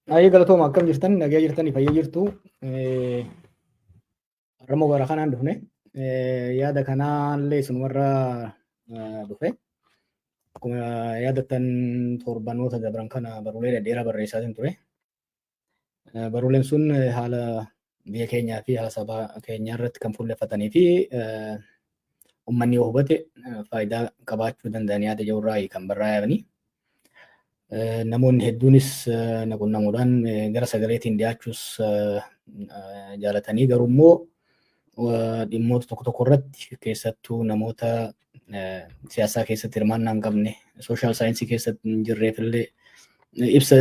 Baay'ee galatooma. Akkam jirtan? Nagaa jirtanii? Fayyaa jirtu? Har'ammoo gara kanaan dhufne, yaada kanaallee isinumarraa dhufe. Akkuma yaadattan, torbanoota dabran kana baruulee dhedheeraa barreessaatiin ture. Baruuleen sun haala biyya keenyaa fi haala saba keenyaa irratti kan fuulleffatanii fi uummanni yoo hubate faayidaa qabaachuu danda'an yaada jirurraa kan barraa'anii. Namoonni hedduunis na qunnamuudhaan gara sagaleetiin dhiyaachuus jaalatanii, garuu immoo dhimmoota tokko tokko irratti, keessattuu namoota siyaasaa keessatti hirmaannaa hin qabne, social science keessatti hin jirreef illee ibsa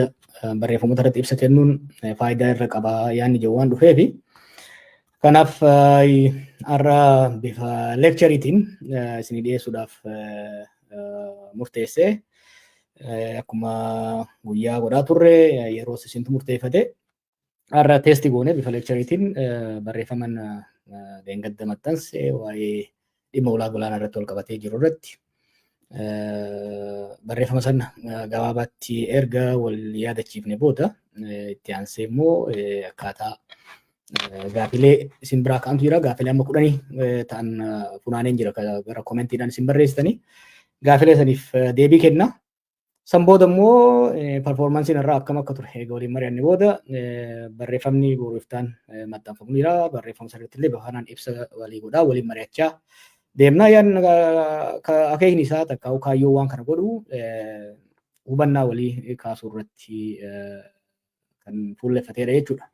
barreeffamoota irratti ibsa kennuun faayidaa irra qabaa yaadni jiru waan dhufeefi. Kanaaf har'a bifa lectureiitiin isinii dhiyeessuudhaaf murteessee, akkuma guyyaa godhaa turre yeroo isintu murteeffate, har'a test goone bifa lectureiitiin barreeffaman leengadda maxxanse waa'ee dhimma ulaa galaanaa irratti wal qabatee jiru irratti barreeffama sana gabaabaatti erga wal yaadachiifne booda, itti aansee immoo akkaataa gaafilee isin biraa ka'antu jira. Gaafilee amma 10 ta'an funaaneen jira, gara commentiidhaan isin barreessitanii. Gaafilee saniif deebii kenna. San booda immoo performanceiin irraa akkam akka ture eega waliin mari'anne booda, barreeffamni boru iftaan maxxanfamu jira. Barreeffama sanarratti illee bifa kanaan ibsa walii godhaa waliin mari'achaa deemnaa. Yaadni akeekni isaa takka kaayyoo waan kana godhu hubannaa walii kaasuu irratti kan fuulleffateedha jechuudha.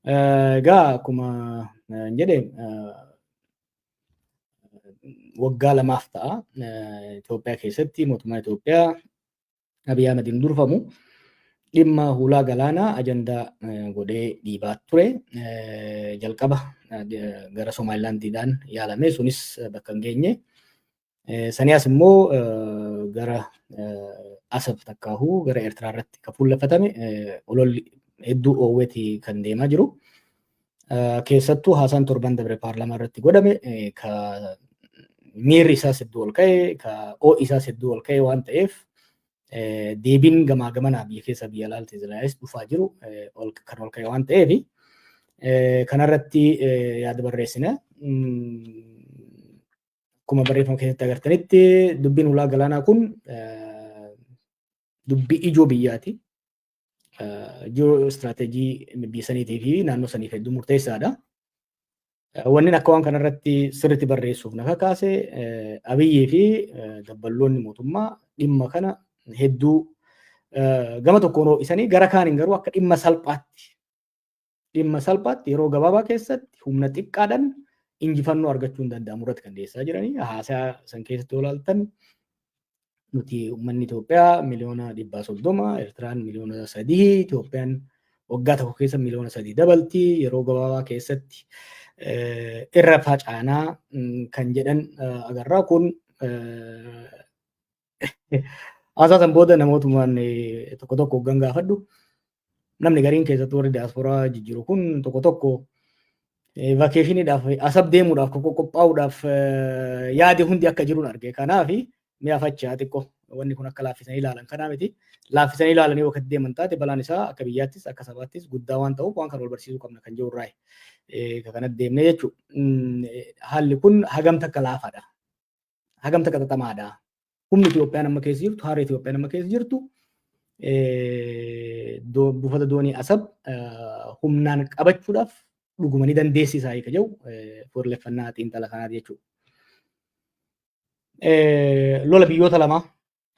Egaa akkuma jedhe, waggaa 2f ta'a. Itoophiyaa keessatti mootummaan Itoophiyaa Abiy Ahmediin durfamu dhimma hulaa galaanaa ajandaa godhee dhiibaa ture. Jalqaba gara Somaalilaandiidhaan yaalame, sunis bakka hin geenye. Sanii as immoo gara Asab takkaahuu gara Eertiraa irratti kan fuulleffatame ololli hedduu oowweeti kan deemaa jiru. Keessattuu haasaan torban dabre paarlaamaa irratti godhame ka miirri isaas hedduu ol ka'e, ka ho'i isaas hedduu ol ka'e waan ta'eef, deebiin gamaa gamanaa biyya keessa biyya alaalti Israa'elis dhufaa jiru kan ol ka'e waan ta'eef, kanarratti yaada barreessine. Akkuma barreeffama keessatti agartanitti, dubbiin ulaa galaanaa kun dubbii ijoo biyyaati. Geo strategy biyya saniitii fi naannoo saniif hedduu murteessaadha. Wanni akka waan kanarratti sirriitti barreessuuf na kakaase, Abiyyii fi dabballoonni mootummaa dhimma kana hedduu gama tokkoon ho'isanii, gara kaaniin garuu akka dhimma salphaatti yeroo gabaabaa keessatti humna xiqqaadhaan injifannoo argachuu hin danda'amu irratti kan dhiyeessaa jiranii. Haasaa san keessatti yoo ilaaltan, nuti uummanni Itoophiyaa miliyoona 130, Eertiraan miliyoona 3, Itoophiyaan waggaa tokko keessa miliyoona 3 dabalti, yeroo gabaabaa keessatti irra facaanaa kan jedhan agarraa. Kun haasaa san booda namootumaan tokko tokko hoggan gaafadhu, namni gariin, keessattuu warri diyaasporaa jijjiiru kun tokko tokko, vacationiidhaaf Asab deemuudhaaf qophaa'uudhaaf yaadi hundi akka jiruun arge. Kanaaf mi'a fachaa xiqqoo wanni kun akka laaffisanii ilaalan kanaa miti. Laaffisanii ilaalanii yoo deeman taate, balaan isaa akka biyyaattis akka sabaattis guddaa waan ta'uuf, waan kana wal barsiisuu qabna kan jiru irraa kanatti deemnee jechuudha. Haalli kun hagam takka laafaadha? Hagam takka xaxamaadha? Humni Itoophiyaan amma keessa jirtu, haala Itoophiyaan amma keessa jirtu, buufata doonii Asab humnaan qabachuudhaaf dhuguma ni dandeessisaa hiika jedhu fuulleffannaa xiinxala kanaati jechuudha. Lola biyyoota lamaa.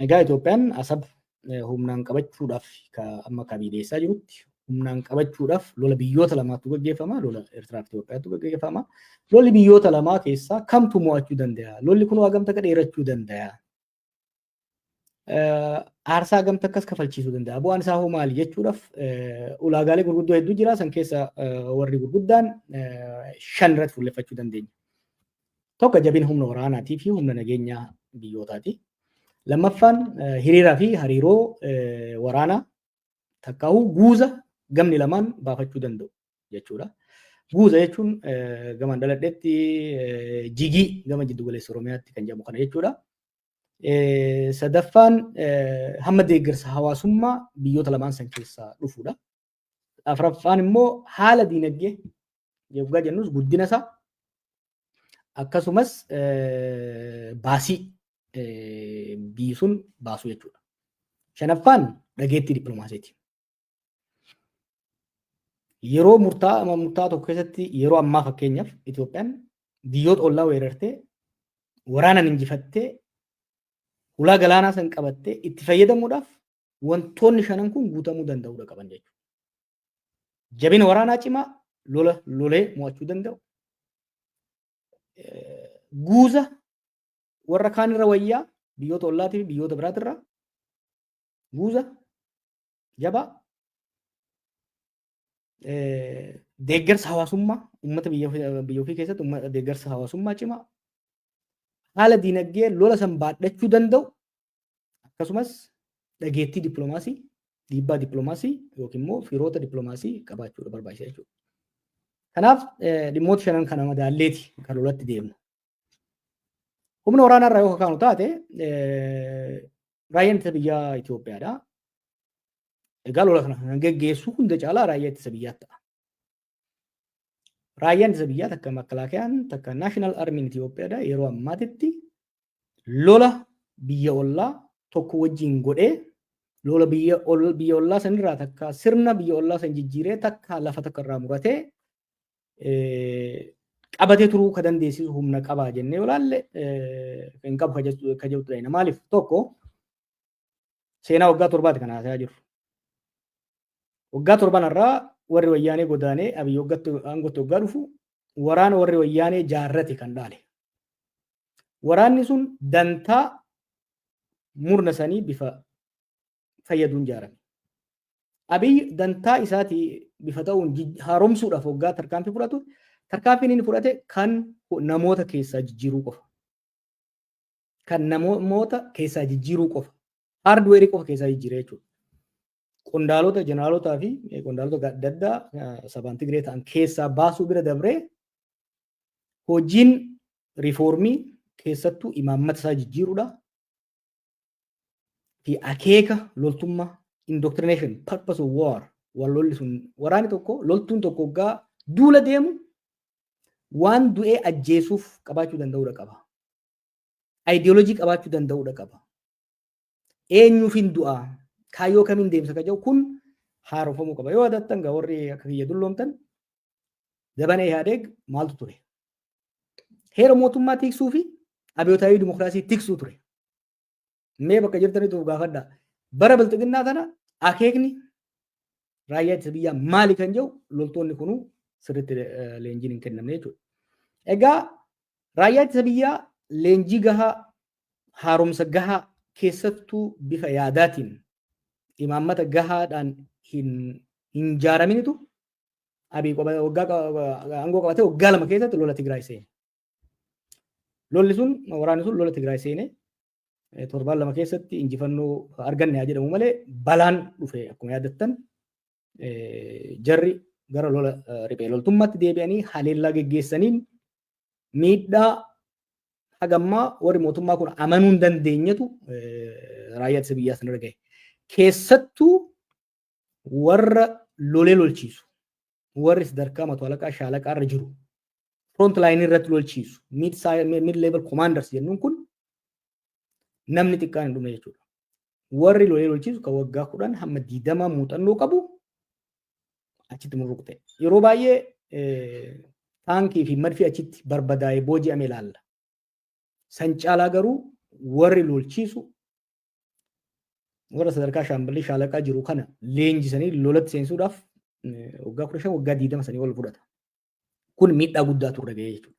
Egaa Itoophiyaan Asab humnaan qabachuudhaaf amma kabiideessaa jirutti humnaan qabachuudhaaf lola biyyoota lamaatu gaggeeffama. Lola Eertiraa fi Itoophiyaatu gaggeeffama. Lolli biyyoota lamaa keessaa kamtu mo'achuu danda'a? Lolli kun hagam takka dheerachuu danda'a? Aarsaa hagam takkas kafalchiisuu danda'a? Bu'aan isaa hoo maali jechuudhaaf ulaagaalee gurguddoo hedduu jira. San keessa warri gurguddaan shan irratti fuulleffachuu dandeenya. Tokko, jabina humna waraanaatii fi humna nageenyaa biyyootaati. Lammaffaan, hiriiraa fi hariiroo waraanaa takkaa'uu guuza gamni lamaan baafachuu danda'u jechuudha. Guuza jechuun gamaan dhaladhetti jigii gama jiddu galeessa Oromiyaatti kan jedhamu kana jechuudha. Sadaffaan, hamma deeggarsa hawaasummaa biyyoota lamaan san keessaa dhufudha. Afuraffaan immoo haala diinagdee yoggaa jennus guddina isaa akkasumas baasii biyyi sun baasuu jechuudha. Shanaffaan dhageettii dippiloomaasiiti. Yeroo murtaa'aa tokko keessatti, yeroo ammaa fakkeenyaaf, Itoophiyaan biyyoota ollaa weerartee, waraanaan injifattee, ulaa galaanaa san qabattee itti fayyadamuudhaaf wantoonni shanan kun guutamuu danda'uudha qaban jechuudha. Jabina waraanaa cimaa lola lolee mo'achuu danda'u. Guuza warra kaan irra wayyaa, biyyoota ollaatii fi biyyoota biraatirraa guuza jabaa, deeggarsa hawaasummaa uummata biyya ofii keessatti deeggarsa hawaasummaa cimaa, haala diinagdee lola san baadhachuu danda'u, akkasumas dhageettii dippiloomaasii, dhiibbaa dippiloomaasii yookiin immoo firoota dippiloomaasii qabaachuudha barbaachisa jechuudha. Kanaaf dhimmoota shanan kana madaalleeti kan lolatti deemnu. Humna waraanaa irraa yoo kaanu taate, raayyaan ittisa biyyaa Itoophiyaadha. Egaa lola kana kan geggeessu hunda caalaa raayyaa ittisa biyyaa ta'a. Raayyaan ittisa biyyaa takka makkalaakayaan takka National Armyn Itoophiyaadha yeroo ammaatitti lola biyya ollaa tokko wajjin godhee, lola biyya ollaa sanirraa takka sirna biyya ollaa san jijjiiree, takka lafa takka irraa muratee qabatee turuu ka dandeessisu humna qabaa jennee yoo ilaalle, hin qabu ka jedhu. Maaliif? Tokko, seenaa waggaa 7ti kan haasayaa jirru. Waggaa 7n irraa warri wayyaanee godaanee Abiyyi aangootti waggaa dhufu waraana warri wayyaanee jaarrate kan dhaale. Waraanni sun dantaa murna sanii bifa fayyaduun ijaarame. Abiyyi dantaa isaatii bifa ta'uun haaromsuudhaaf waggaa tarkaanfii fudhatu, tarkaanfiin inni fudhate kan namoota keessaa jijjiiruu qofa. Kan namoota keessaa jijjiiruu qofa. Hardware qofa keessaa jijjiiree jechuudha. Qondaalota, jeneraalotaa fi qondaalota adda addaa sabaan Tigree ta'an keessaa baasuu bira dabree hojiin riifoormii keessattuu imaammata isaa jijjiiruudha fi akeeka loltummaa, indoctrination, purpose of war, wal lolli sun, waraanni tokko, loltuun tokko waggaa duula deemu waan du'ee ajjeesuuf qabaachuu danda'uudha qaba. Ayidiyoolojii qabaachuu danda'uudha qaba. Eenyuuf hin du'aa? Kaayyoo kamiin deemsa ka jedhu kun haaromfamuu qaba. Yoo adattan gaa, warri akka kiyya dulloomtan, zabana Ihaadeeg maaltu ture? Heera mootummaa tiksuu fi abiyyootaawi dimokiraasii tiksuu ture. Mee bakka jirtanitti of gaafadhaa. Bara bilxiginnaa kana akeekni raayyaa ittisa biyyaa maali kan jedhu loltoonni kunuu sirriitti leenjiin hin kennamne jechuudha. Egaa raayyaa ittisa biyyaa leenjii gahaa, haaromsa gahaa, keessattuu bifa yaadaatiin imaammata gahaadhaan hin ijaaraminitu Abiy waggaa aangoo qabatee waggaa 2 keessatti lola Tigraay seene. Lolli sun, waraanni sun lola Tigraay seene, torbaan 2 keessatti injifannoo arganne haa jedhamu malee balaan dhufe. Akkuma yaadattan, jarri gara lola riphee loltummaatti deebi'anii haleellaa geggeessaniin miidhaa hagammaa warri mootummaa kun amanuu hin dandeenyetu raayyaa ittisa biyyaa sanarra gahe. Keessattuu warra lolee lolchiisu, warri sadarkaa mato alaqaa, shaalaqaa irra jiru, front line irratti lolchiisu, mid level commanders jennuun kun, namni xiqqaan hin dhumne jechuudha. Warri lolee lolchiisu kan waggaa 10 hamma 20 muuxannoo qabu achitti murruqte. Yeroo baay'ee taankii fi madfi achitti barbadaa'ee booji'ame ilaalla. San caalaa garuu warri lolchiisu, warra sadarkaa shaamballii, shaalaqaa jiru kana leenjisanii lolatti seensuudhaaf waggaa 15, waggaa 20 sanii ol fudhata. Kun miidhaa guddaa turre gahee jechuudha.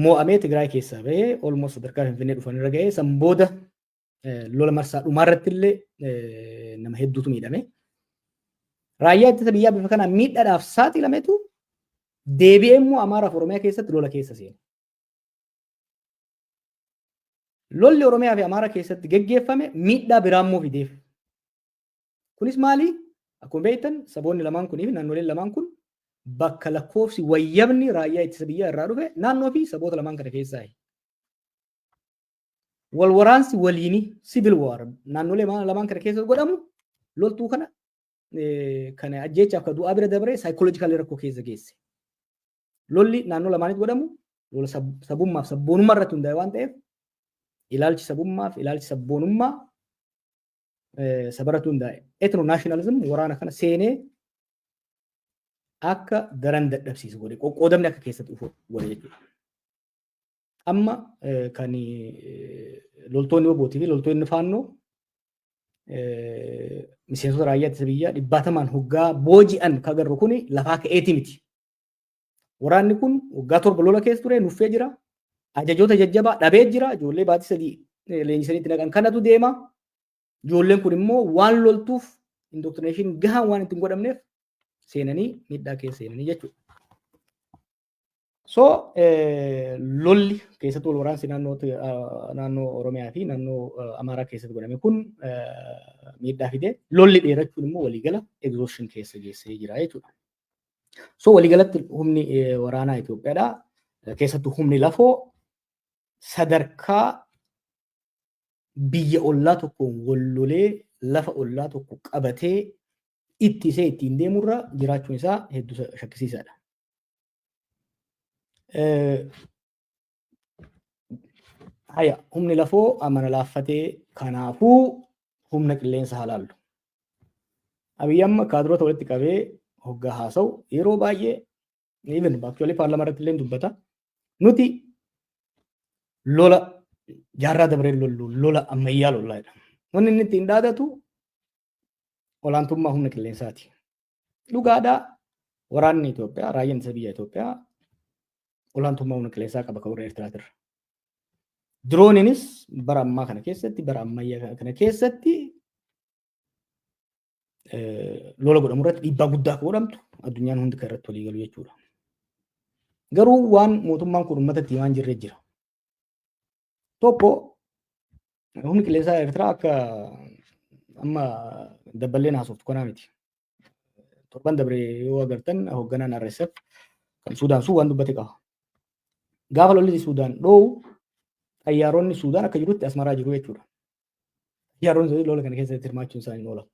Moo'amee Tigraay keessaa bahee almost sadarkaa Finfinnee dhufan irra gahee, san booda lola marsaa dhumaarratti illee nama hedduutu miidhame. Raayyaa ittisa biyyaa bifa kanaan miidhaadhaaf saaxilametu deebi'ee immoo Amaaraaf Oromiyaa keessatti lola keessa seene. Lolli Oromiyaa fi Amaara keessatti geggeeffame miidhaa biraa immoo fideef. Kunis maali? Akkuma beektan, saboonni lamaan kunii fi naannoleen lamaan kun bakka lakkoofsi wayyabni raayyaa ittisa biyyaa irraa dhufe naannoo fi saboota lamaan kana keessaa. Wal waraansi waliini, civil war, naannolee lamaan kana keessatti godhamu loltuu kana Kana ajjeechaaf ka du'aa bira dabree psychological rakkoo keessa geesse. Lolli naannoo lamaanitti godhamu lola sabummaaf sabboonummaa irratti hundaa'e waan ta'eef, ilaalchi sabummaaf ilaalchi sabboonummaa sabarratti hundaa'e. Ethno nationalism waraana kana seenee akka daran dadhabsiisu godhe, qoqqoodamni akka keessatti dhufu godhe jechuudha. Amma kan loltoonni WBOtii fi loltoonni Faannoo miseensota raayyaa ittisa biyyaa dhibbaatamaan hoggaa booji'an kan agarru kuni lafaa ka'eeti miti. Waraanni kun waggaa 7 lola keessa ture, nuffee jira. Ajajoota jajjabaa dhabee jira. Ijoollee baatii 3 leenjisanii itti naqan kanatu deema. Ijoolleen kun immoo waan loltuuf indoctrination gahaan waan ittiin godhamneef seenanii miidhaa keessa seenanii jechuudha. So lolli keessattuu wal waraansi naannoo Oromiyaa fi naannoo Amaaraa keessatti godhame kun miidhaa fide. Lolli dheerachuun immoo waliigala exhaustion keessa geessee jira jechuudha. So waliigalatti humni waraanaa Itoophiyaadhaa, keessattuu humni lafoo, sadarkaa biyya ollaa tokkoon wal lolee lafa ollaa tokko qabatee ittisee ittiin deemurra jiraachuun isaa hedduu shakkisiisaadha. Haya, humni lafoo amana laaffatee, kanaafuu humna qilleensa haa laallu. Abiyyi amma kaadiroota walitti qabee hoggaa haasa'u yeroo baay'ee, even actually paarlaamaa irratti illee dubbata. Nuti lola jaarraa dabaree lollu, lola ammayyaa lollaa jedha. Wanni inni ittiin dhaadatu olaantummaa humna qilleensaati. Dhugaadhaa, waraanni Itoophiyaa, raayyaan ittisa biyya Itoophiyaa olaantummaa humna qilleensaa qaba kan warra Eertiraatirra. Dirooniinis bara ammaa kana keessatti, bara ammayyaa kana keessatti lola godhamu irratti dhiibbaa guddaa akka godhamtu addunyaan hundi kan irratti walii galu jechuudha. Garuu waan mootummaan kun uummatatti himaa hin jirre jira. Tokko, humni qilleensaa Eertiraa akka amma dabballeen haasoftu kanaa miti. Torban dabre yoo agartan hoogganaan RSF kan Suudaan sun waan dubbate qaba. Gaafa lolli Suudaan dho'u xayyaaronni Suudaan akka jirutti Asmaraa jiru jechuudha. Xayyaaronni sun lola kana keessatti hirmaachuun isaanii hin oolan.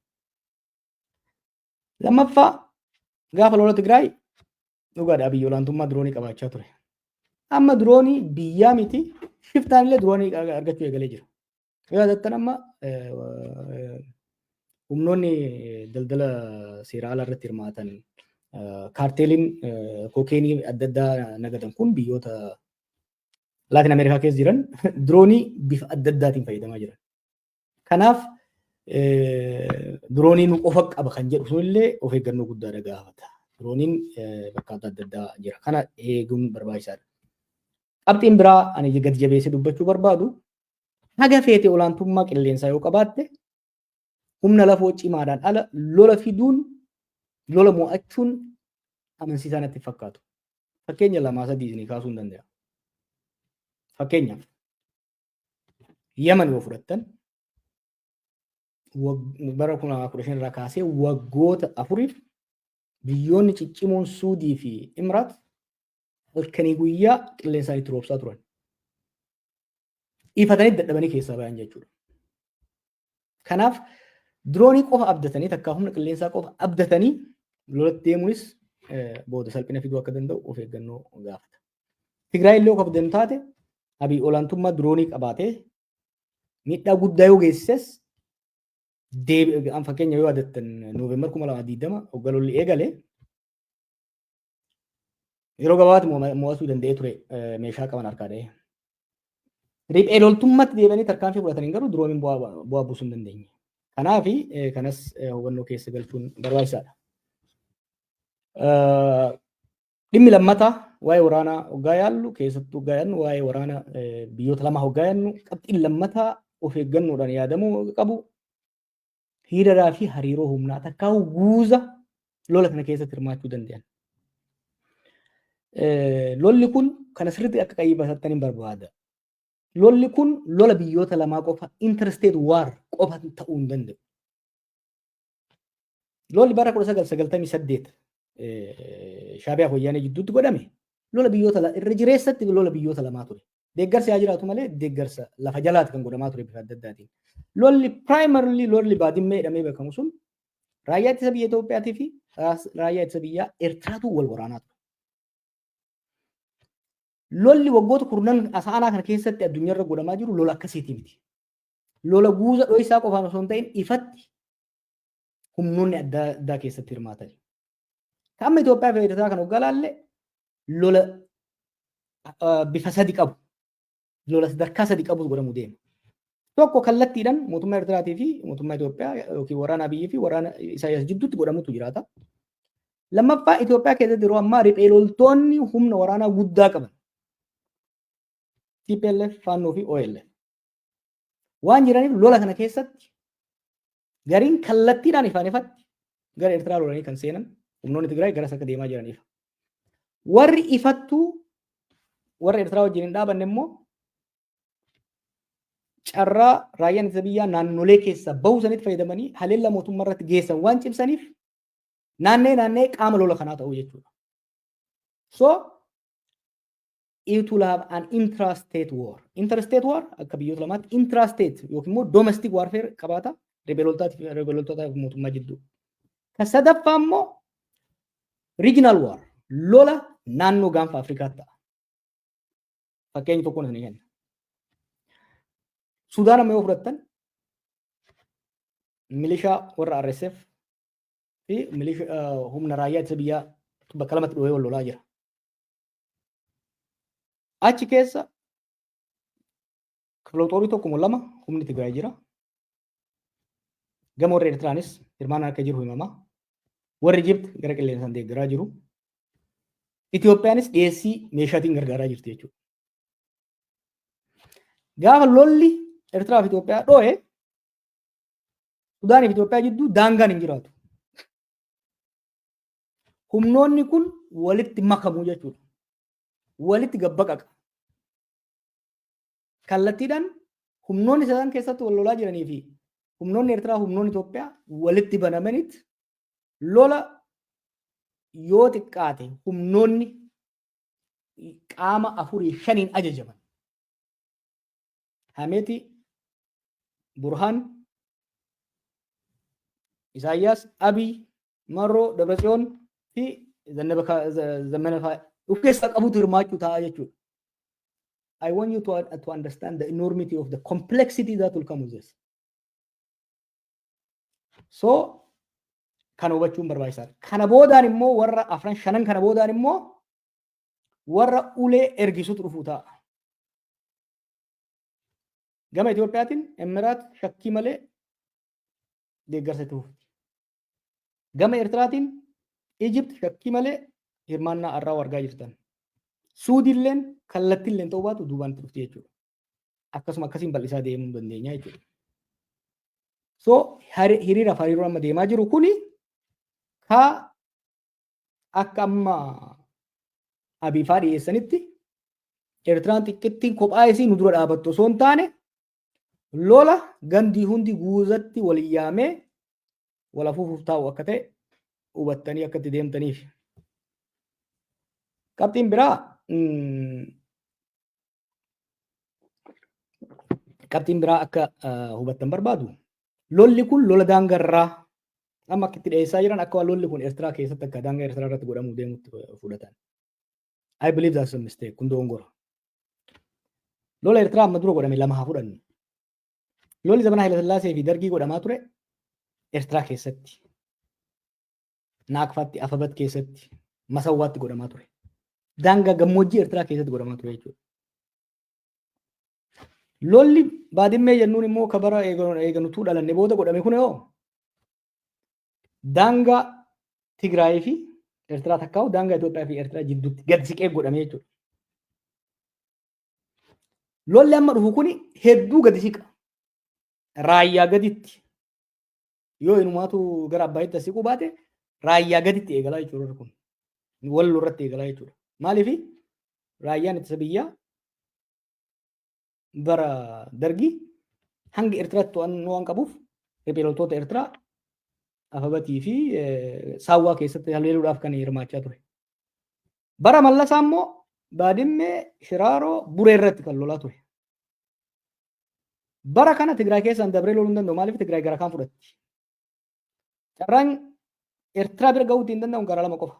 Lammaffaa, gaafa lola Tigraay dhugaadha, biyya olaantummaa diroonii qabaachaa ture. Amma diroonii biyyaa miti, shiftaan illee diroonii argachuu eegalee jira. Yoo yaadattan, amma humnoonni daldala seera alaa irratti hirmaatan, kaarteeliin kookeenii adda addaa nagadan kun biyyoota Laatin Ameerikaa keessa jiran diroonii bifa adda addaatiin fayyadamaa jiran. Kanaaf diroonii nu qofa qaba kan jedhu sunillee of eeggannoo guddaadha gaafata. Dirooniin bakka adda addaa jira. Kana eeguun barbaachisaadha. Qabxiin biraa ani gadi jabeessee dubbachuu barbaadu, haga feete olaantummaa qilleensaa yoo qabaatte humna lafoo cimaadhaan ala lola fiduun, lola mo'achuun amansiisaa natti fakkaatu. Fakkeenya lamaa sadii isinii kaasuu hin danda'a. Fakkeenyaaf, Yaman yoo fudhattan, bara 2015 irraa kaasee waggoota 4f biyyoonni ciccimoon Suudii fi Imiraat halkanii guyyaa qilleensaan itti roobsaa turan. Ifatanii dadhabanii keessaa bayan jechuudha. Kanaaf diroonii qofa abdatanii, takkaa humna qilleensaa qofa abdatanii lolatti deemuunis booda salphina fiduu akka danda'u of eeggannoo gaafata. Tigraay illee of abdatan taate, Abiy olaantummaa diroonii qabaatee miidhaa guddaa yoo geessises, deebi fakkeenya yoo yaadattan, November 2020 hogga lolli eegale yeroo gabaabaatti mo'atuu danda'ee ture meeshaa qaban harkaa dha'ee. Riphee loltummaatti deebi'anii tarkaanfii fudhatanii garuu dirooniin bu'aa buusuu hin dandeenye. Kanaaf kanas hubannoo keessa galchuun barbaachisaadha. Dhimmi lammataa waa'ee waraanaa hoggaa yaallu, keessattuu hoggaa yaadnu waa'ee waraana biyyoota lamaa hoggaa yaadnu, qabxiin lammataa of eeggannoodhaan yaadamuu qabu hiriiraa fi hariiroo humnaa takkaa guuza lola kana keessatti hirmaachuu danda'an. Lolli kun kana sirriitti akka qayyibatattan hin barbaada. Lolli kun lola biyyoota lamaa qofa, interstate war qofa ta'uu hin danda'u. Lolli bara 1998 Shaabiyaa fi Wayyaanee jidduutti godhame lola biyyoota irra jireessatti lola biyyoota lamaa ture. Deeggarsi haa jiraatu malee deeggarsa lafa jalaati kan godhamaa ture bifa adda addaatiin. Lolli primarily lolli Baadimmee jedhamee beekamu sun Raayyaa ittisa biyya Itoophiyaatii fi raayyaa ittisa biyyaa Eertiraatu wal waraanaa ture. Lolli waggoota kurnan asaanaa kana keessatti addunyaarra godhamaa jiru lola akkasiiti miti. Lola guuza dho'isaa qofaan osoo hin ta'in ifatti humnoonni adda addaa keessatti hirmaatan. Amma Itoophiyaa fi Eertiraa kan hoggaa laalle lola bifa sadi qabu. Lola sadarkaa sadi qabu godhamu deema. Tokko kallattiidhaan mootummaa Eertiraatii fi mootummaa Itoophiyaa yookiin waraana Abiyyi fi waraana Isaayyaas jidduutti godhamutu jiraata. Lammaffaa, Itoophiyaa keessatti yeroo ammaa riphee loltoonni humna waraanaa guddaa qaban TPLF, Faannoo fi OLF waan jiraniif, lola kana keessatti gariin kallattiidhaan ifaan ifatti gara Eertiraa lolanii kan seenan, humnoonni Tigraay garas akka deemaa jiraniif. Warri ifattuu warra Eertiraa wajjin hin dhaabanne immoo carraa raayyaan ittisa biyyaa naannolee keessa bahuu sanitti fayyadamanii haleellaa mootummaa irratti geessan waan cimsaniif, naannee naannee qaama lola kanaa ta'uu jechuudha. So it will have an intrastate war. Interstate war akka biyyoota lamaatti, intrastate yookiin immoo domestic warfare qabaata riphee loltootaa fi mootummaa jidduu. Kan sadaffaa immoo regional war, lola naannoo gaanfa Afrikaatti ta'a. Fakkeenya tokkoon isinii kenna. Sudaan amma yoo fudhattan, milishaa warra RSF fi humna raayyaa ittisa biyyaa bakka lamatti dhohee wal lolaa jira. Achi keessa kifla tokko moo lama humni Tigraay jira. Gama warra Eertiraanis hirmaannaan akka jiru himama. Warri Ijipt gara qilleensaan deeggaraa jiru. Itoophiyaanis dhiyeessii meeshaatiin gargaaraa jirti jechuudha. Gaafa lolli Eertiraa fi Itoophiyaa dho'e, Sudaanii fi Itoophiyaa jidduu daangaan hin jiraatu. Humnoonni kun walitti makamu jechuudha. Walitti gabbaqaqa. Kallattiidhaan humnoonni sadan keessatti wal lolaa jiranii fi humnoonni Eertiraa, humnoonni Itoophiyaa walitti banamanitti lola yoo xiqqaate humnoonni qaama afurii shaniin ajajaman. Hameeti, Burhaan, Isaayyaas, Abiy, Marroo, Dabratsiyoon fi Zammana fa'aa of keessaa qabutu hirmaachuu ta'a jechuudha. I want you to understand the enormity of the complexity that will come with this. So, kana hubachuun barbaachisaadha. Kana boodaan immoo warra afran shanan kana boodaan immoo warra ulee ergisutu dhufuu ta'a. Gama Itoophiyaatiin Emiraat shakkii malee deeggarsa itti fufti. Gama Eertiraatiin Ijipt shakkii malee hirmaannaa har'aa argaa jirtan. Suudiilleen kallattiilleen ta'uu baatu duubaan itti dhufti jechuudha. Akkasuma akkasiin bal'isaa deemuu dandeenya jechuudha. So hiriira fi hariiroo amma deemaa jiru kuni ka akka amma Abiifaa dhiyeessanitti Eertiraan xiqqittiin kophaa isii nu dura dhaabattu osoo hin taane, lola gandii hundi guuzatti waliin yaamee wal afuufuuf taa'u akka ta'e hubattanii akka itti deemtaniif. Qabxiin biraa akka hubattan barbaadu, lolli kun lola daangarraa amma akka itti dhiyeessaa jiran, akka waan lolli kun Eertiraa keessatti, akka daangaa Eertiraa irratti godhamuu deemutti fudhatan. I believe that's a mistake. Kun dogongora. Lola Eertiraa amma dura godhame lama haa fudhannu. Lolli zamana Hayilasillaasee fi Dargii godhamaa ture Eertiraa keessatti. Naaqfaatti, Afabat keessatti, Masawwaatti godhamaa ture. Daangaa gammoojjii Eertiraa keessatti godhamaa ture jechuudha. Lolli Baadimmee jennuun immoo ka bara eeganutuu dhalanne booda godhame kun yoo daangaa Tigraayii fi Eertiraa takkaa'u daangaa Itoophiyaa fi Eertiraa jidduutti gad siqee godhame jechuudha. Lolli amma dhufu kuni hedduu gadi siqa. Raayyaa gaditti yoo inumaatu gara Abbaayitti siquu baate, raayyaa gaditti eegalaa jechuudha kun. Walloo irratti eegalaa jechuudha. Maaliif? Raayyaan ittisa biyyaa bara Dargii hanga Eertiraatti to'annoo waan qabuuf, riphee loltoota Eertiraa Afabatii fi Saawwaa keessatti haleeluudhaaf kan hirmaachaa ture. Bara Mallasaa immoo Baadimmee, Shiraaroo, Buree irratti kan lolaa ture. Bara kana Tigraay keessaan dabree loluu hin danda'u. Maaliif? Tigraay gara kaan fudhatti. Carraan Eertiraa bira ga'uutti hin danda'u gara lama qofa.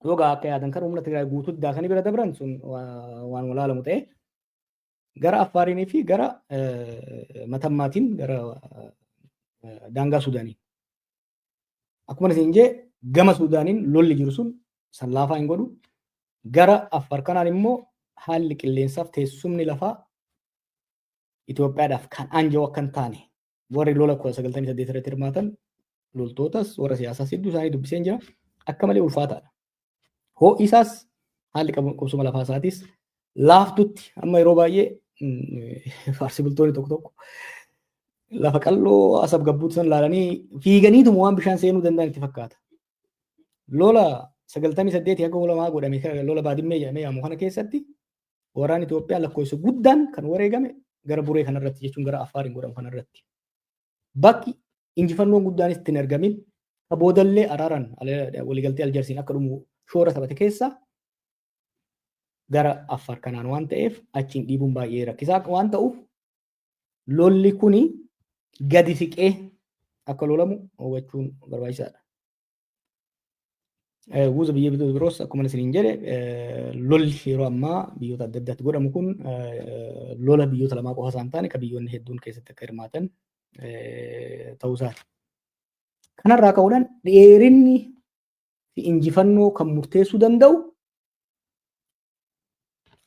Yoo akka yaadan kan humna Tigraay guutuutti daakanii bira dabran sun waan walaalamu ta'e gara Affaariinii fi gara Matammaatiin gara daangaa Suudaanii. Akkuma isin jee gama Suudaaniin lolli jiru sun san laafaa hin godhu. Gara Affaar kanaan immoo haalli qilleensaaf teessumni lafaa Itoophiyaadhaaf kan aanja'u akka hin taane warri lola 1998 irratti hirmaatan loltootas warra siyaasaas hedduu isaanii dubbiseen jira. Akka malee ulfaataadha. Ho'i isaas haalli qubsuma lafaa isaatis laaftutti amma yeroo baay'ee faarsi bultoonni tokko tokko lafa qal'oo Asab gabbuutu san laalanii fiiganiituma waan bishaan seenuu danda'an itti fakkaata. Lola 98 haga 2000 godhame lola Baadimmee jedhamee yaamu kana keessatti waraan Itoophiyaa lakkoofsa guddaan kan wareegame gara Buree kanarratti jechuun gara Affaariin godhamu kanarratti. Bakki injifannoon guddaanis ittiin argamin ka boodallee araaraan waliigaltee Aljarsiin akka dhumu shoora taphate keessaa gara Affaar kanaan waan ta'eef achiin dhiibuun baay'ee rakkisaa waan ta'uuf lolli kuni gadi siqee akka lolamu hubachuun barbaachisaadha. Guuza biyya biroos akkuma isiniin jedhe lolli yeroo ammaa biyyoota adda addaatti godhamu kun lola biyyoota lamaa qofa isaan taane kan biyyoonni hedduun keessatti akka hirmaatan ta'uu isaati. Kanarraa ka'uudhaan dheerinni fi injifannoo kan murteessuu danda'u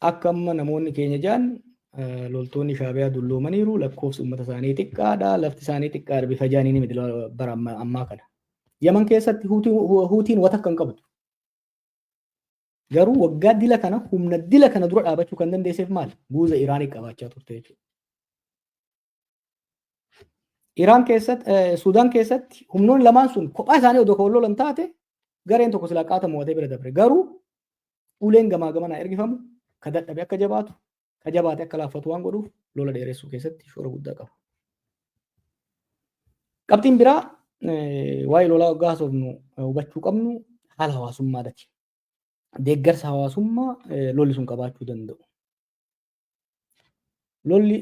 akka amma namoonni keenya jedhan loltoonni Shaabiyaa dulloomaniiru, lakkoofsi uummata isaanii xiqqaadha, lafti isaanii xiqqaadha bifa jaaniin miti bara ammaa kana. Yaman keessatti Huutiin wata akka hin qabdu. Garuu waggaa dila kana humna dila kana dura dhaabachuu kan dandeesseef maali? Guuza Iraanii qabaachaa turte jechuudha. Iraan keessatti, Suudaan keessatti humnoonni lamaan sun kophaa isaanii odoo kan lolan taate gareen tokko silaa qaata mo'atee bira dabre. Garuu uleen gamaa gamanaa ergifamu ka dadhabe akka jabaatu, ka jabaate akka laaffatu waan godhuuf lola dheeressuu keessatti shoora guddaa qaba. Qabxiin biraa waa'ee lolaa waggaa haasofnu hubachuu qabnu haala hawaasummaadhaati. Deeggarsa hawaasummaa lolli sun qabaachuu danda'u. Lolli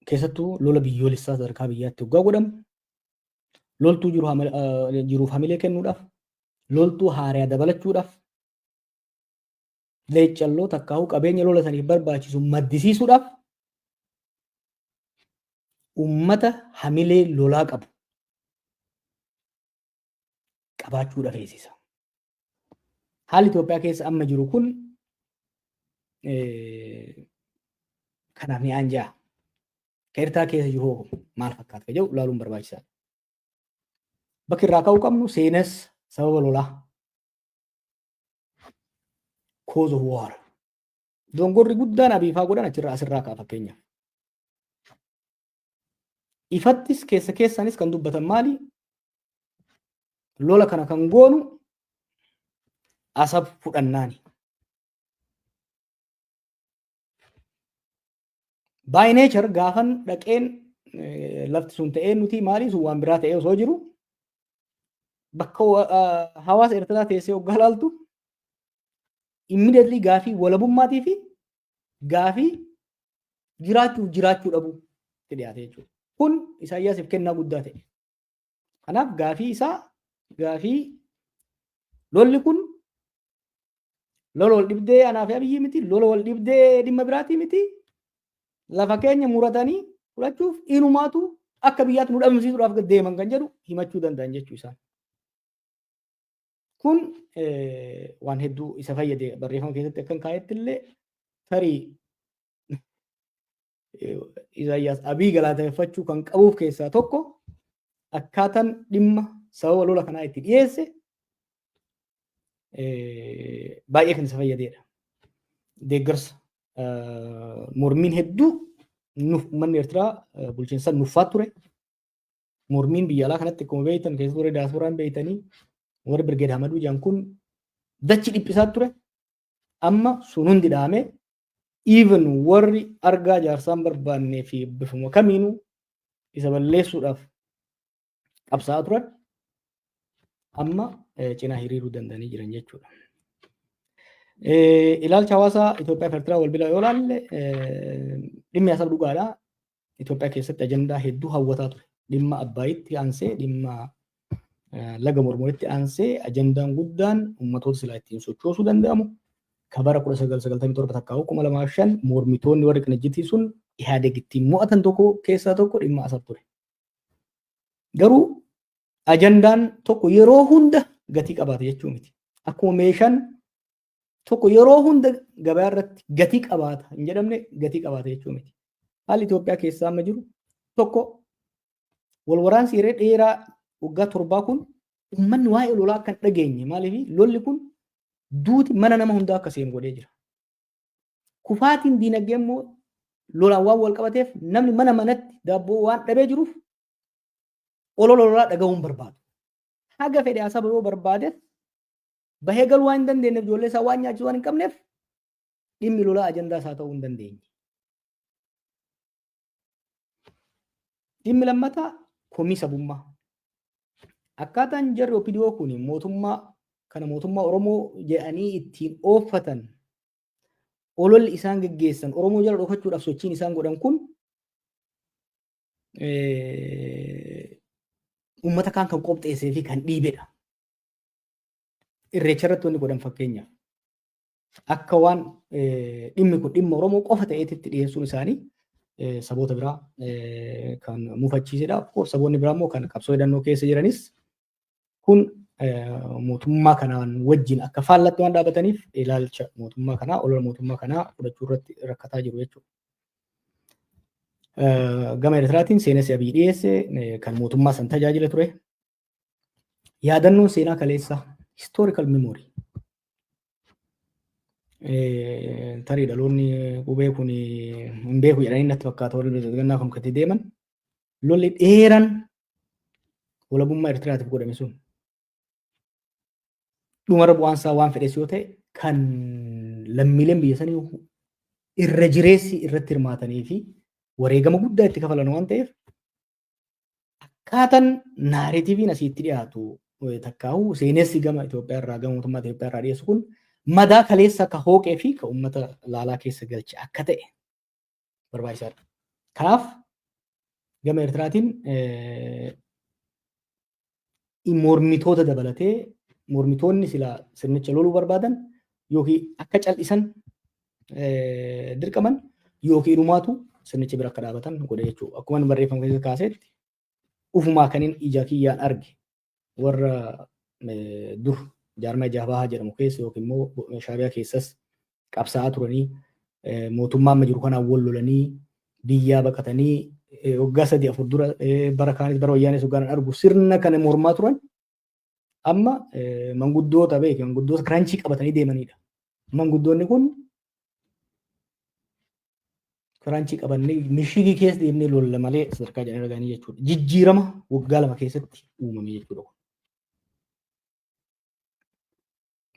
keessattuu lola biyyoolessaa sadarkaa biyyaatti waggaa godhamu loltuu jiruuf hamilee kennuudhaaf, loltuu haaraa dabalachuudhaaf, leeccalloo takkaa'uu qabeenya lola saniif barbaachisu maddisiisuudhaaf ummata hamilee lolaa qabu qabaachuu feesisa. Haalli Itoophiyaa keessa amma jiru kun kanaaf ni aanja'a. Ka Eertiraa keessa jiru hoo maal fakkaata ka jedhu ilaaluun barbaachisaadha. Bakki irraa ka'uu qabnu seenas sababa lolaa. Cause of war. Dongorri guddaan Abiifaa godhan achirraa asirraa ka'a fakkeenyaaf. Ifattis keessa keessaanis kan dubbatan maali? Lola kana kan goonu Asab fudhannaani. By nature gaafan dhaqeen lafti sun ta'ee nuti maali sun waan biraa ta'ee osoo jiru bakka hawaasa Eertiraa teessee hoggaa laaltu immediately gaafii walabummaatii fi gaafii jiraachuuf jiraachuu dhabuu itti dhiyaate jechuudha. Kun Isaayyaasiif kennaa guddaa ta'e. Kanaaf gaafii isaa gaafii lolli kun lola wal dhibdee anaa fi Abiyyi miti, lola wal dhibdee dhimma biraatii miti. Lafa keenya muratanii fudhachuuf inumaatu akka biyyaatti nu dhabamsiisuudhaaf deeman kan jedhu himachuu danda'an jechuu isaan. Kun waan hedduu isa fayyade barreeffama keessatti akkan kaa'etti illee tarii Isaayyaas Abiy galateeffachuu kan qabuuf keessaa tokko akkaataan dhimma sababa lola kanaa itti dhiyeesse baay'ee kan isa fayyadedha. Deeggarsa mormiin hedduu uummanni Eertiraa bulchiinsa nuffaa ture. Mormiin biyya alaa kanatti akkuma beektan keessattuu warri daasporaan beektanii warri Birgeed Hamaduu jedhan kun dachi dhiphisaa ture. Amma sun hundi dhahamee even warri argaa jaarsaan barbaannee fi bifuma kamiinuu isa balleessuudhaaf qabsaa'aa turan amma cinaa hiriiruu danda'anii jiran jechuudha. Ilaalcha hawaasaa Itoophiyaa fi Eertiraa wal bira yoo ilaalle dhimmi Asab dhugaadha. Itoophiyaa keessatti ajandaa hedduu hawwataa ture. Dhimma Abbaayitti aansee, dhimma laga Mormoritti aansee, ajandaan guddaan uummatoota silaa ittiin sochoosuu danda'amu ka bara 1997 takkaa'u 2005 mormitoonni warri Qinijjitii sun Ihaadeg ittiin mo'atan tokko keessaa tokko dhimma Asab ture. Garuu ajandaan tokko yeroo hunda gatii qabaata jechuu miti. Akkuma meeshaan tokko yeroo hunda gabaa irratti gatii qabaata hin jedhamne, gatii qabaata jechuu miti. Haalli Itoophiyaa keessaa amma jiru tokko, wal waraansi yeroo dheeraa waggaa 7 kun uummanni waa'ee lolaa akka hin dhageenye, maaliif lolli kun duuti mana nama hundaa akka seenu godhee jira. Kufaatiin diinagdee immoo lolaan waan wal qabateef, namni mana manatti daabboo waan dhabee jiruuf olola lolaa dhaga'uu hin barbaadu. Haga fedhe Asaba yoo barbaades, bahee galuu waan hin dandeenyeef, ijoollee isaa waan nyaachisuu waan hin qabneef, dhimmi lolaa ajandaa isaa ta'uu hin dandeenye. Dhimmi lammataa komii sabummaa. Akkaataan jarri OPDO kun mootummaa kana mootummaa Oromoo jedhanii ittiin ooffatan, ololli isaan geggeessan, Oromoo jala dhokachuudhaaf sochiin isaan godhan kun uummata kaan kan qopheessee fi kan dhiibedha. Irreecha irratti wanni godhan, fakkeenyaaf, akka waan dhimmi kun dhimma Oromoo qofa ta'eetitti dhiyeessuun isaanii saboota biraa kan mufachiisedha. Of course, saboonni biraa immoo kan qabsoo hidhannoo keessa jiranis kun mootummaa kanaan wajjin akka faallatti waan dhaabataniif, ilaalcha mootummaa kanaa, olola mootummaa kanaa fudhachuu irratti rakkataa jiru jechuudha. Gama Eertiraatiin seenessi Abiy dhiyeesse kan mootummaa san tajaajila ture. Yaadannoon seenaa kaleessaa, historical memory. Tarii dhaloonni qubee kun hin beeku jedhanii natti fakkaata warri gannaa kun gadi deeman. Lolli dheeraan walabummaa Eertiraatiif godhame sun dhumarra bu'aan isaa waan fedhes yoo ta'e, kan lammiileen biyya sanii irra jireessi irratti hirmaatanii fi wareegama guddaa itti kafalan waan ta'eef, akkaataan narrativeiin asitti dhiyaatu takkaa'u seenessi gama Itoophiyaa irraa, gama mootummaa Itoophiyaa irraa dhiyeessu kun madaa kaleessa akka hooqee fi ka uummata laalaa keessa galche akka ta'e barbaachisaadha. Kanaaf gama Eertiraatiin mormitoota dabalatee, mormitoonni silaa sirnicha loluu barbaadan yookiin akka cal'isan dirqaman yookiin dhumaatu sirnicha bira akka dhaabatan godhe jechuudha. Akkuma barreeffama keessa kaasetti, ufumaa kanin ija kiyyaan arge, warra dur jaarmaa Jaabahaa jedhamu keessa yookiin immoo Shaabiyaa keessas qabsaa'aa turanii, mootummaa amma jiru kanaan wal lolanii biyyaa baqatanii, waggaa 3 4 dura, bara kaanis, bara wayyaanis waggaan argu sirna kana mormaa turan, amma manguddoota beeke, manguddoota kiranchii qabatanii deemanidha. Manguddoonni kun kiranchii qabannee mishigii keessa deemnee lolla malee sadarkaa jedhanii arganii jechuudha. Jijjiirama waggaa 2 keessatti uumame jechuudha.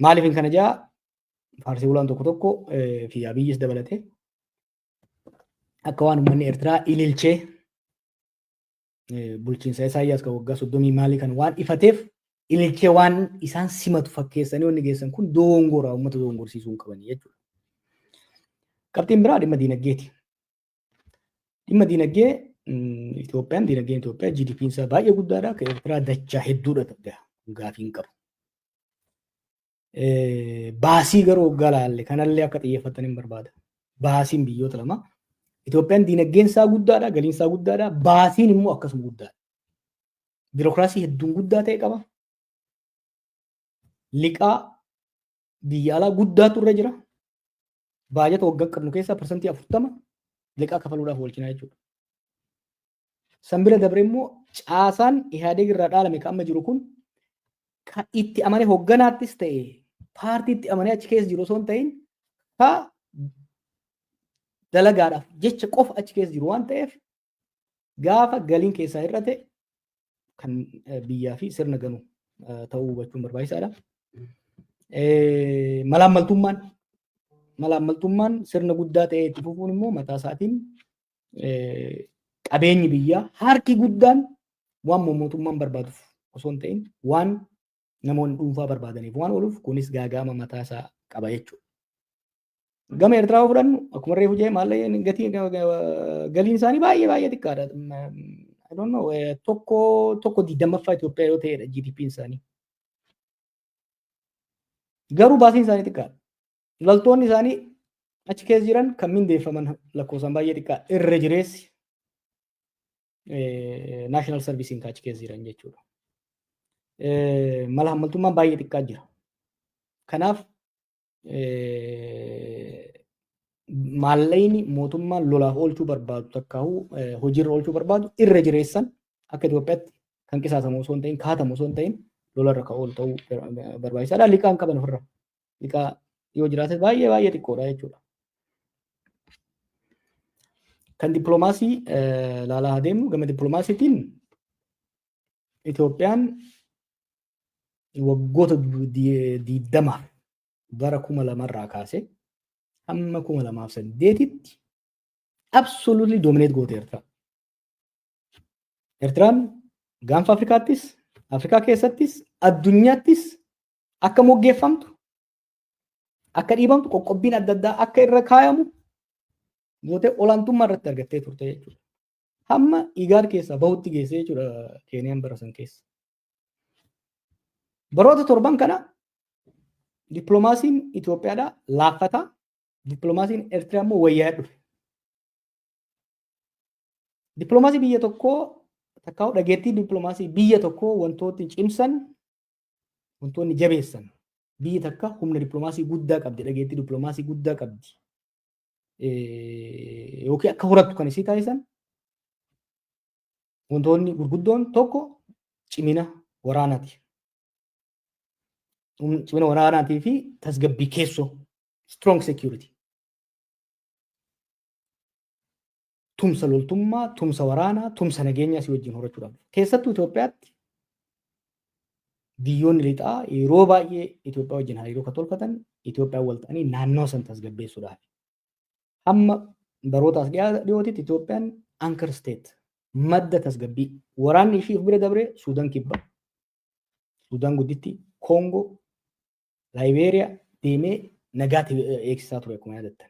Maaliif kana jaa? Faarsii bulaan tokko tokko fi Abiyyis dabalatee akka waan uummanni Eertiraa ililchee bulchiinsa Isaayyaas kan waggaa 30 maalii kan waan ifateef ililchee waan isaan simatu fakkeessanii wanni geessan kun dogongora, uummata dogongorsiisuu hin qabanii jechuudha. Qabxiin biraa dhimma diinagdeeti. Dhimma diinagdee Itoophiyaan, diinagdeen Itoophiyaa GDP'n isaa baay'ee guddaadha. Kan Eertiraa dachaa hedduudha, gaafii hin qabu. Baasii garuu waggaa laalle kanallee akka xiyyeeffatan hin barbaada. Baasiin biyyoota lama. Itoophiyaan diinagdeen isaa guddaadha, galiin isaa guddaadha, baasiin immoo akkasuma guddaadha. Biirokiraasii hedduun guddaa ta'e qaba. Liqaa biyya alaa guddaatu irra jira. Baajata waggaa qabnu keessaa 40% liqaa kafaluudhaaf oolchinaa jechuudha. San bira dabre immoo caasaan Ihaadeeg irraa dhaalame kan amma jiru kun kan itti amanee hogganaattis ta'e paartiitti amanee achi keessa jiru osoo hin ta'in, ka dalagaadhaaf jecha qofa achi keessa jiru waan ta'eef, gaafa galiin keessaa hir'ate kan biyyaa fi sirna ganu ta'uu hubachuun barbaachisaadha. Malaammaltummaan sirna guddaa ta'ee itti fufuun immoo mataa isaatiin qabeenyi biyyaa harki guddaan waan mootummaan barbaaduuf osoo hin ta'in waan namoonni dhuunfaa barbaadaniif waan ooluuf, kunis gaaga'ama mataa isaa qaba jechuudha. Gama Eertiraa yoo fudhannu, akkuma reefu jee, maallaqni gatii galiin isaanii baay'ee baay'ee xiqqaadha. I don't know, 1.20ffaa Itoophiyaa yoo ta'edha GDP'n isaanii. Garuu baasiin isaanii xiqqaadha. Loltoonni isaanii achi keessa jiran kan mindeeffaman lakkoofsaan baay'ee xiqqaa, irra jireessi national serviceiin kan achi keessa jiran jechuudha. Mala hammaltummaan baay'ee xiqqaa jira. Kanaaf maallaqni mootummaan lolaaf oolchuu barbaadu takkaa'uu hojiirra oolchuu barbaadu irra jireessan akka Itoophiyaatti kan qisaasamu osoo hin ta'in, kaatamu osoo hin ta'in, lolarra kan oolu ta'uu barbaachisaadha. Liqaan qaban ofirra. Liqaa yoo jiraate baay'ee baay'ee xiqqoodha jechuudha. Kan dippiloomaasii laalaa adeemnu, gama dippiloomaasiitiin Itoophiyaan waggoota 20f bara 2000rraa kaasee hamma 2008tti absolutely dominate goote Eertiraa. Eertiraan gaanfa Afrikaattis, Afrikaa keessattis, addunyaattis akka moggeeffamtu, akka dhiibamtu, qoqqobbiin adda addaa akka irra kaayamu gootee olaantummaa irratti argattee turte jechuudha. Hamma Igaad keessaa bahutti geessee jechuudha Keeniyaan bara san keessa. Baroota 7n kana dippiloomaasiin Itoophiyaadhaa laaffataa, dippiloomaasiin Eertiraa immoo wayyaa dhufe. Dippiloomaasii biyya tokkoo takkaa'u dhageettii dippiloomaasii biyya tokkoo wantoonni cimsan, wantoonni jabeessan, biyyi takka humna dippiloomaasii guddaa qabdi, dhageettii dippiloomaasii guddaa qabdi, yookiin akka horattu kan isii taasisan wantoonni gurguddoon tokko cimina waraanaati. Cimina waraanaatii fi tasgabbii keessoo, strong security. Tumsa loltummaa, tumsa waraanaa, tumsa nageenyaa si wajjin horachuudhaaf. Keessattuu Itoophiyaatti biyyoonni lixaa yeroo baay'ee Itoophiyaa wajjin hariiroo kan tolfatan Itoophiyaa wal ta'anii naannoo san tasgabbeessuudhaaf. Hamma barootaas dhiyootitti Itoophiyaan anchor state, madda tasgabbii, waraanni ishii of bira dabree Suudaan Kibbaa, Suudaan Gudditti, Koongoo, Laayibeeriyaa deemee nagaatti eegsisaa ture akkuma yaadattan.